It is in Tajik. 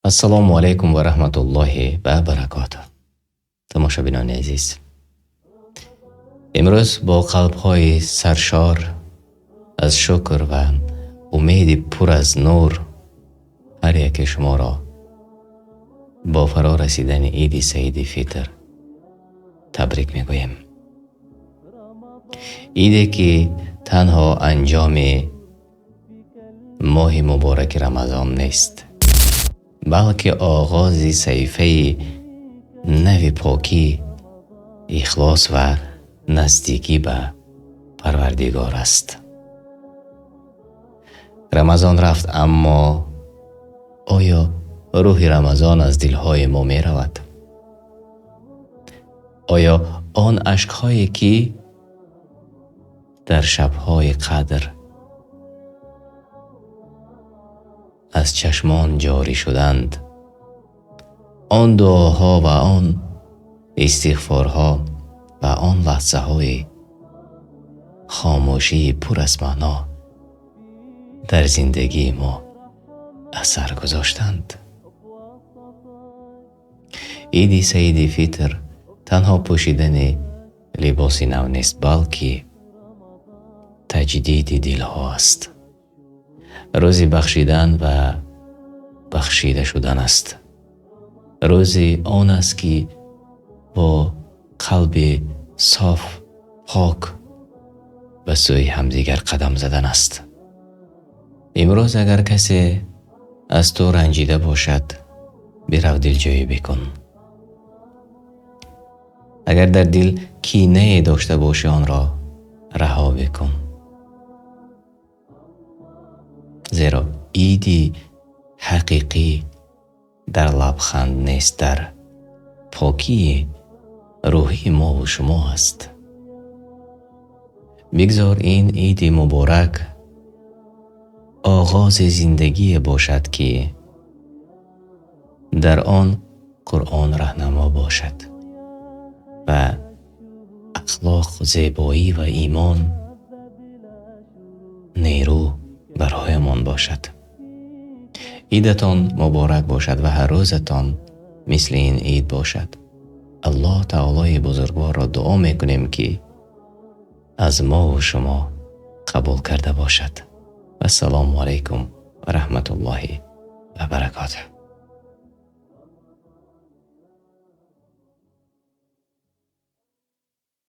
Ассалому алайкум ва раҳматуллоҳи ва баракотуҳ. Тамошобинони азиз, имрӯз бо қалбҳои саршор аз шукр ва умеди пур аз нур ҳар яки шуморо бо фаро расидани Иди Саиди Фитр табрик мегӯем. Иде ки танҳо анҷоми моҳи мубораки Рамазон нест, балки оғози саҳифаи нави покӣ, ихлос ва наздикӣ ба Парвардигор аст. Рамазон рафт, аммо оё рӯҳи Рамазон аз дилҳои мо меравад? Оё он ашкҳое ки дар шабҳои қадр аз чашмон ҷорӣ шуданд, он дуоҳо ва он истиғфорҳо ва он лаҳзаҳои хомӯшии пур аз маъно дар зиндагии мо асар гузоштанд? Иди Саиди Фитр танҳо пӯшидани либоси нав нест, балки таҷдиди дилҳо аст. Рӯзи бахшидан ва бахшида шудан аст. Рӯзи он аст ки бо қалби соф, пок ба сӯи ҳамдигар қадам задан аст. Имрӯз агар касе аз ту ранҷида бошад, бирав дилҷӯӣ бикун. Агар дар дил кинае дошта бошӣ, онро раҳо бикун. Зеро иди ҳақиқӣ дар лабханд нест, дар покии рӯҳии мо ва шумо аст. Бигзор ин иди муборак оғози зиндагие бошад, ки дар он Қуръон раҳнамо бошад ва ахлоқ, зебоӣ ва имон нерӯ бароямон бошад. Идатон муборак бошад ва ҳар рӯзатон мисли ин ид бошад. Аллоҳ таолои бузургворро дуо мекунем, ки аз мо ва шумо қабул карда бошад. Вассалому алайкум ва раҳматуллоҳи ва баракотуҳ.